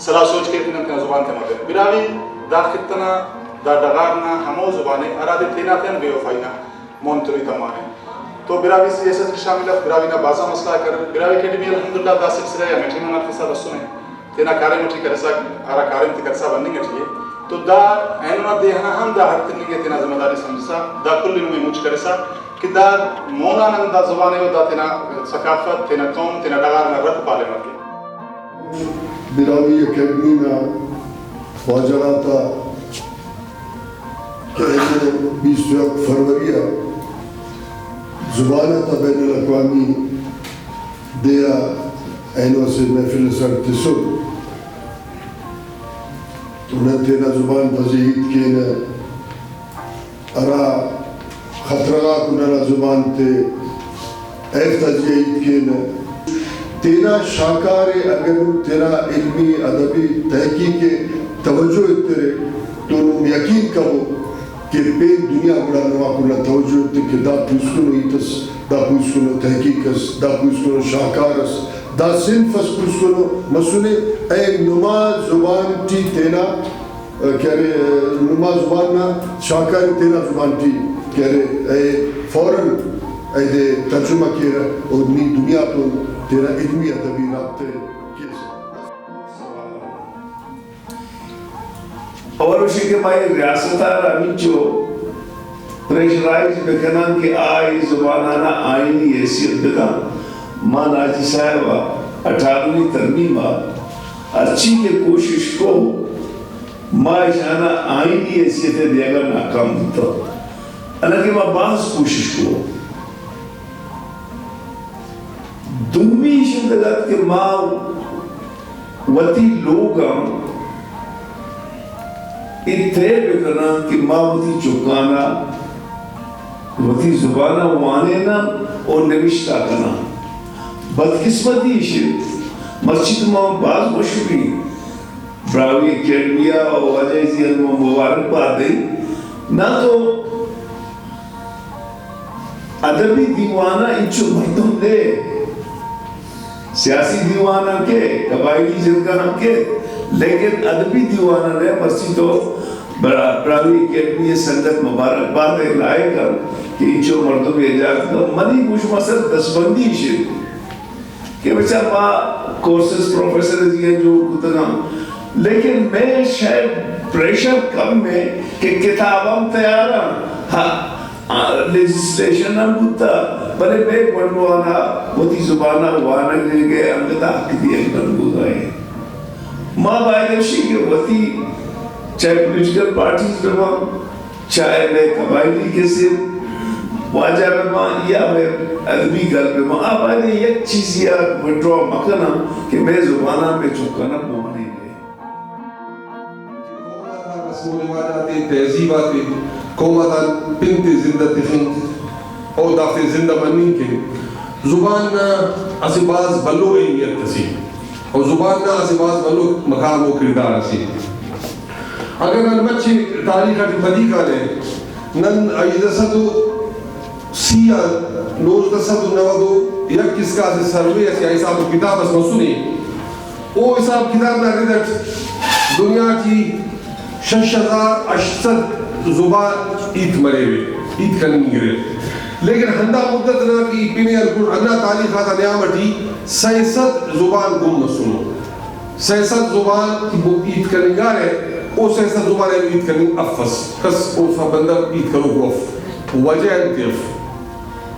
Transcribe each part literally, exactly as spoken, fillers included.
سلاہ سوچ کیر کہ نن تینا زبان تے امر کرین۔ براہوئی دا خطہ نا، دا ڈغار نا ہمو زبان ءِ ہرادے تینا تیان بے وفائی نا مون تروئی تمانے۔ تو Brahui C S S T شامل اف، براہوئی نا بھازا مسئلہ آک اریر۔ براہوئی اکیڈمی الحمدللہ دا سلسلہ ءِ ہمیٹی نن ہر تسا بسنے، تینا کاریم اٹی کرسا، ہرا کاریم تے کرسا بننگ اٹی ءِ۔ تو دا اینو نا دے ئنا ہم دا ہڑ تننگ ءِ تینا ذمہ داری سمجھسا دا کل نمے مچ کرسا کہ دا مون آ نن دا زبان ءِ و دا تینا ثقافت، تینا قوم، تینا ڈغار نا رکھ پالمہ کے۔ براہوئی اکیڈمی نا خواجہ غاتا کہ اینو بیست و یک فروری آ زبان آتا بین الاقوامی دے آ اینو اسہ محفل اس اڈ تسر۔ تو نن تینا زبان تا زی ہیت کینہ، ہرا خطرہ غاک ننا زبان تے ایفتا زی آ ہیت کینہ۔ تینا شاہکار ءِ اگہ نم تینا علمی ادبی تحقیق ءِ توجہ ایترے تو نم یقین کبو کہ پین دنیا گڑا نما کل آ توجہ ایتک کہ دا پوسکنو ہیت اس، دا پوسکنو تحقیق اس، دا پوسکنو شاہکار اس، دا صنف اس پوسکنو مسنے۔ اے نما زبان ٹی تینا کہ ارے، نما زبان نا شاہکاری تینا زبان ٹی کہ ارے، اے فوراً ایدے ترجمہ کیرہ اور نی دنیا تون تینا علمی ادبی رابطہ ءِ کیسہ۔ اور اسے کہ مائے ریاست آ ہمینچو پریشرائز بکنن کہ آ ای زبان آنا آئینی حیثیت بکن۔ ما ناجی صاحب آ اٹھارہویں ترمیم آ ہرچی کہ کوشش کو، ما اشانا آئینی حیثیت ءِ دیگا ناکام بوتو، حالانکہ ما بھاز کوشش کو۔ دومی اشن دگت کہ ما وتی لوگ آن ای طے بکنن کہ ما وتی چکانا وتی زبانا وانینن و نوشتہ کنن۔ بدقسمتی اشن، مرچی تو ما بھاز خوش بی، براہوئی اکیڈمی آ و واجہ ایزی آن نما مبارکباد دئی۔ نہ تو ادبی دیوان آ انچو مردم نے، سیاسی دیوان آن کے، قبائلی جرگہ آن کے، لیکن ادبی دیوان آ نے۔ مرسی تو برا-، براہوئی اکیڈمی ءِ سنگت مبارکباد ءِ لائق آن کہ انچو مردم ءِ ایجاد کتو۔ منی گوش مسر دستبندی شد۔ کہ بچا ما کورسز پروفیسر زی آ جوڑ کتگاں، لیکن میں شاید پریشر کم ہے کہ کتاب ہم تیار آ، ہاں، آ، لیجسلیشن ہم بوتا، بلے میں گونڈوانا وتی زبانا وانگ کے انگتا حق دی انگن بودا ہے۔ ما باید اشی کہ وتی چاہے پولیٹیکل پارٹیز بباں، چاہے مئے قبائلی کسر واجہ بباں یا مئے ادبی گل بباں، آ بایدے یک چیزے آ وڈرا مکنن کہ مئے زبان آن مئے چکانا پواننگ ءِ۔ قوم آتا رسم و رواج آتے، تہذیب آتے، قوم آتا پن تے زندہ تخنگ اور دافتے زندہ مننگ کن زبان نا اسہ بھاز بھلو اہمیت اسے اور زبان نا اسہ بھاز بھلو مقام و کردار اسے۔ اگر نن مچے تاریخ اٹی پدی کانہ، نن ہژدہ سد و سی آن نوزدہ سد و نود و یک اسکا اسہ سروے اسے آ حساب و کتاب اس مسنے۔ او حساب کتاب نا رد اٹ دنیا ٹی شش ہزار ہشت سد زبان ہیت مریرے، ہیت کننگ گریر۔ لیکن ہندا مدت نا کہ ای پن ءِ ہلکٹ، ہندا تاریخ آتا نیام اٹی سئے سد زبان گم مسنو۔ سئے سد زبان ہیت کننگارہ، او سئے سد زبان اینو ہیت کننگ افس، کس اوفتا بندغ ہیت کروکو اف۔ وجہ انتے اف؟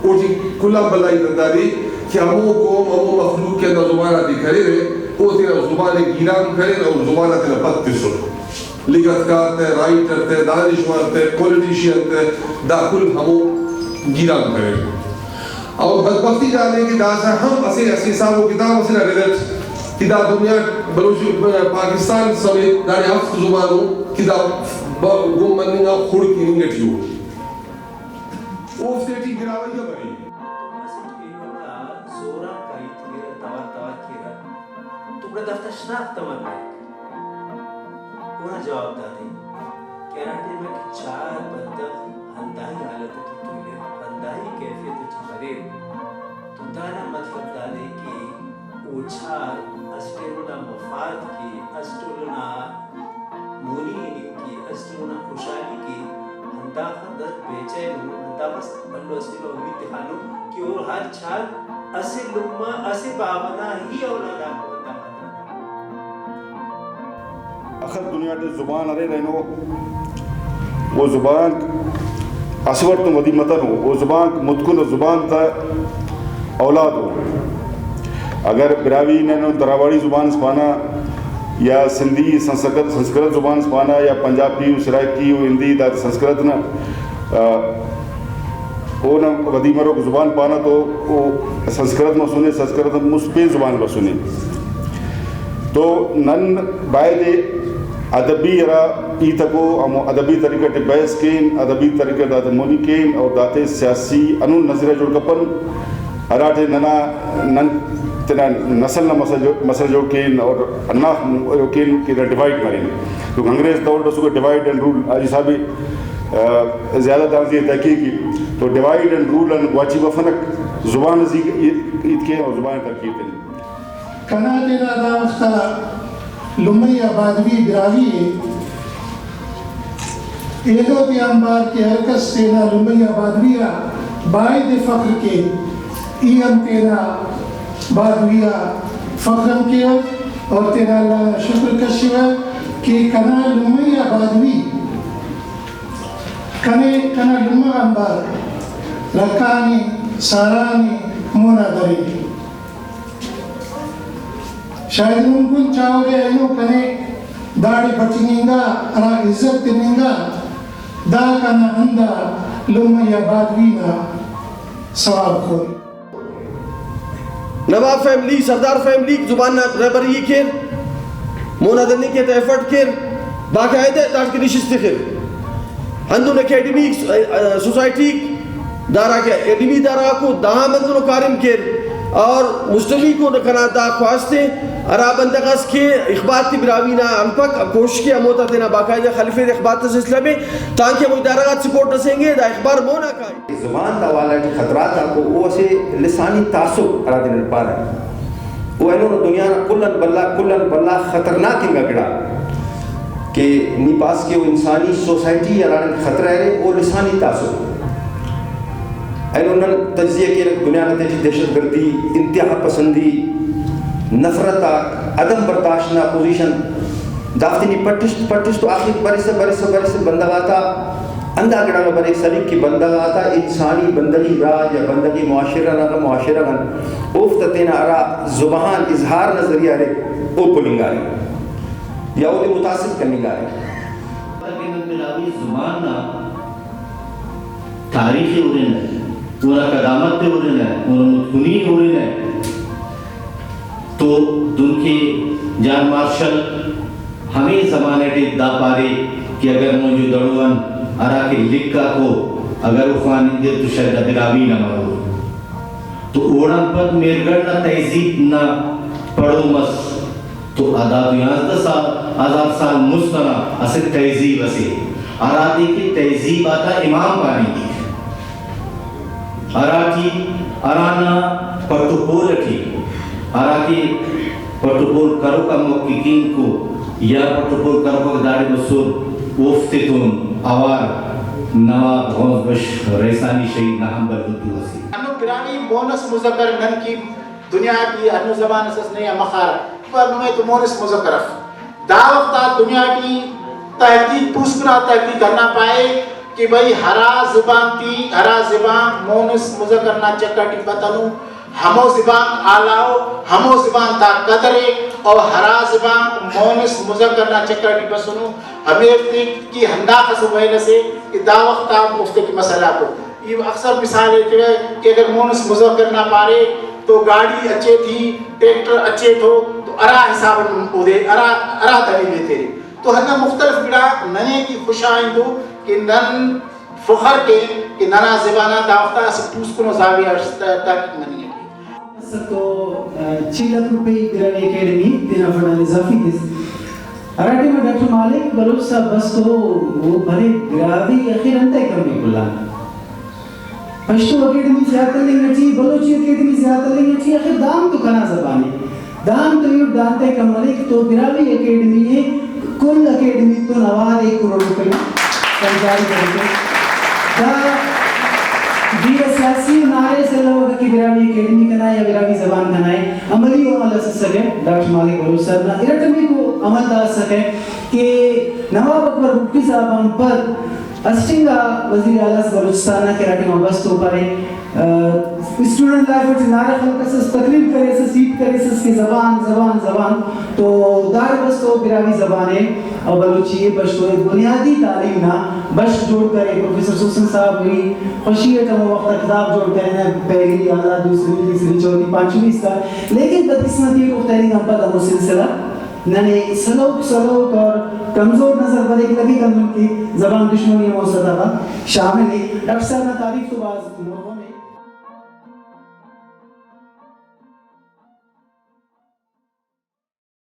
اوٹی کل آن بھلا ہیت ہندادے کہ ہمو قوم، ہمو مخلوق کہ ہندا زبان آتے کریرہ، او تینا زبان ءِ گیرام کریر اور زبان آ تینا پد تسر۔ لکھت کار تے، رائٹر تے، دانشور تے، پولیٹیشین تے، دا کل ہمو گیرام کریر۔ اور بدبختی دادے کہ داسہ ہم اسہ، اسہ حساب و کتاب اسے نا رد اٹ کہ دا دنیا بلوچ، پاکستان سمیت داڑے ہفت زبان ءُ کہ دا ب-، گم مننگ آ خڑک ہننگ ٹی ءُ۔ اوفتے ٹی براہوئی ہم ارے۔ تو اسہ ایلم آ زور آن کائیت کیرہ، توار توار کیرہ، تو گڑا دافتا شناخت امر مریک؟ اونا جواب دادے کہ ہرا ٹائم آ کہ چار بندغ ہنداہی حالت ٹی تولر، ہنداہی کیفیت ٹی مریر، تو دانا مطلب دادے کہ او چھار اسٹ ایلو نا مفاد کے، اسٹ ایلو نا مونی ہننگ کے، اسٹ ایلو نا خوشحالی کے ہنداخہ در بے چین ءُ، ہنداخس بھلو اسٹ ایلو امید تخانو کہ او ہر چھار اسہ لمہ، اسہ بابا نا ہی اولاد آک بندغ آتا۔ اخس دنیا ٹی زبان اریر اینو، او زبانک اسہ وڑ تون ودی متنو، او زبانک متکنو، زبان تا اولاد ءُ۔ اگر براہوئی نن دراوڑی زبان اس پانہ یا سندھی سنسکرت، سنسکرت زبان اس پانہ یا پنجابی ءُ سرائیکی ءُ ہندی، دا سنسکرت نا، آ، اونا ودی مروک زبان پانہ تو او سنسکرت مسنے، سنسکرت مست پین زبان بسنے۔ تو نن بایدے ادبی ہرا ہیت اکو، ہمو ادبی طریقہ ٹی بحث کین، ادبی طریقہ داتے مونی کین اور داتے سیاسی ہندن نظریہ جوڑ کپن، ہراٹے ننا، نن تینا نسل نا مسئلہ جو-، مسئلہ جوڑ کین اور ہندا کین کہ ڈیوائیڈ مرین۔ تو انگریز دور ٹی اسکہ ڈیوائیڈ اینڈ رول، حاجی صاحب، آ، زیادہ دانا زی آ تحقیق ءِ، تو ڈیوائیڈ اینڈ رول آن گواچی بفنک، زبان زی ہیت کین اور زبان ترقی تین۔ کنا تینا دا وخت آ لمئی آ بادوی براہوئی ءِ۔ ایلو تے آنبار کہ ہر کس تینا لمئی آ بادوی آ بایدے فخر کے۔ ای ہم تینا بادوی آ فخر ہم کیوہ اور تینا اللہ نا شکر کشوہ کہ کنا لمئی آ بادوی کنے کنا لمہ غا آنبار رکھانے، سارانے، مونا درینے۔ شاید نم کل چاہوریہ اینو کنے داڑے بٹنگنگا، ہرا عزت تننگا، دا کنا ہندا لمہ یا بادوی نا ثواب خور۔ نواب فیملی، سردار فیملی زبان نا رہبری ءِ کیر، مونا دننگ کے تہ ایفرٹ کیر، باقاعدہ داڑکن نشست تخر۔ ہندن اکیڈمی، سوسائٹی دارا کہ اکیڈمی دارا کو دا ہم ہندنو کاریم کیر اور مسٹمی کو کنا دا خواست ءِ، ہرا بندغ اس کہ اخبار تے براہوئی نا ہنپک کوشش کے ہمو تا تینا باقاعدہ خلفے اخبار تا سلسلہ میں، تانکہ ہمو ادارہ غاک سپورٹ رسینگے، دا اخبار مونا کائے۔ زبان تا حوالہ ٹی خطرات آکو او اسہ لسانی تعصب ہرادے نن پارہ، او اینو دنیا نا کل آن بھلا، کل آن بھلا خطرناک انگا گڑا کہ نی پاس کہ او انسانی سوسائٹی ہراڑان خطرہ ارے، او لسانی تعصب۔ اینو نن تجزیہ کینہ دنیا نا تیٹی دہشت گردی، انتہا پسندی، نفرت آک، عدم برداشت نا پوزیشن، دافتے نی پٹس، پٹس تو آخر برسہ، برسہ، برسہ بندغ آتا ہندا گڑا غا بریک سلیک کہ بندغ آتا انسانی بندغی راج یا بندغی معاشرہ نا غا معاشرہ غان اوفتا تینا ہرا زبان اظہار نا ذریعہ ارے او پلنگارے یا اودے متاثر کننگارے۔ تاکہ نن براہوئی زبان نا تاریخ ءِ ہرنہ، اونا قدامت ءِ ہرنہ، اونا متکنی ءِ ہرنہ، تو دنکہ جان مارشل ہمے زمانہ ٹی دا پارے کہ اگر مونجو دڑو آن ہرا کہ لکھاکو اگر او خوانندر تو شاید دا براہوئی نا مرور۔ تو اوڑان پد مہرگڑھ نا تہذیب نا پڑو مس۔ تو ادا تو یانزدہ سال، ہزار سال مست ئنا اسہ تہذیب اسے، ہرادے کہ تہذیب آتا امام پاننگک، ہراٹی، ہرانا پٹ و پول ٹی، ہراکہ پٹ و پول کروکا محققین کو یا پٹ و پول کروکا داڑے بسر، اوفتتون اوار نواب غوث بخش رئیسانی شہید نا ہم بھلو دو اسے۔ ہندن براہوئی مونث مذکر نن کہ دنیا ٹی ہندن زبان اس ئس نے آ مخارہ، پر نمے تو مونث مذکر اف۔ دا وخت آ دنیا ٹی تحقیق، پوسکنا تحقیق ہندا پائے کہ بھئی ہرا زبان ٹی، ہرا زبان مونث مذکر نا چکر ٹی بتنو، ہمو زبان آلائو، ہمو زبان تا قدر ءِ، اور ہرا زبان مونث مذکر نا چکر ٹی بسنو، ہمیفتے کہ ہنداخس ویل اسے کہ دا وخت آ اوفتے کہ مسئلہ کو۔ ای اکثر مثال ایترہ کہ اگر مونث مذکر نا پارے تو گاڑی اچے تھی، ٹریکٹر اچے تھو، تو ہرا حساب اٹ اودے ہرا، ہرا دلیل ایترے۔ تو ہندا مختلف گڑا ننے کہ خوشائندو کہ نن فخر کین کہ ننا زبان آ داوخت آ اسہ پوسکنو زاویہ اٹ تحقیق مننگ ٹی۔ تو، آ، چل لکھ روپے گرانی اکیڈمی تینا فنڈ آن اضافی تس۔ ہرا ٹائم آ ڈاکٹر مالک بلوچ صاحب بس تو او پرے براہوئی آخر انتئے کمی کلا؟ پشتو اکیڈمی زیات ہلنگ ٹی، بلوچی اکیڈمی زیات ہلنگ ٹی، آخر دا ہم تو کنا زبان ءِ۔ دانت و ایڑ دانتے کم مریک تو براہوئی اکیڈمی ءِ کل اکیڈمی تون اوار ایک کروڑ روپے نا سنجاری کریکہ۔ دا بیرہ سیاسی و نعرہ اس الوکہ کہ براہوئی اکیڈمی کنا یا براہوئی زبان کنا ءِ، عملی عمل اس اسکہ۔ ڈاکٹر مالک بلوچ صاحب نا ارٹمیکو عمل دا اسکہ کہ نواب اکبر بگٹی صاحب آن پد اسٹ انگا وزیر اعلیٰ اس بلوچستان نا کہ ہرا ٹائما بس تو پارے، آ، اسٹوڈنٹ لائف اٹی نعرہ خلکسس، تقریر کریسس، ہیت کریسس کہ زبان، زبان، زبان۔ تو داڑے بس تو براہوئی زبان ءِ او بلوچی ءِ، پشتو ءِ بنیادی تعلیم نا بشخ جوڑ کرے۔ پروفیسر سوسن صاحب ہی خوشی اٹ ہمو وخت آ کتاب جوڑ کرینہ، پہلی، اعلیٰ، دوسری، تیسری، چوتھی، پانچویں اس کا۔ لیکن بدقسمتی اٹ او تحریر آن پد ہمو سلسلہ ننے سلوک سلوک اور کمزور نظر بریک لگک، ہندن کہ زبان دشمنی ہمو سطح غا شامل ءِ۔ ڈاکٹر صاحب نا تعریف تو بھاز مون ءِ۔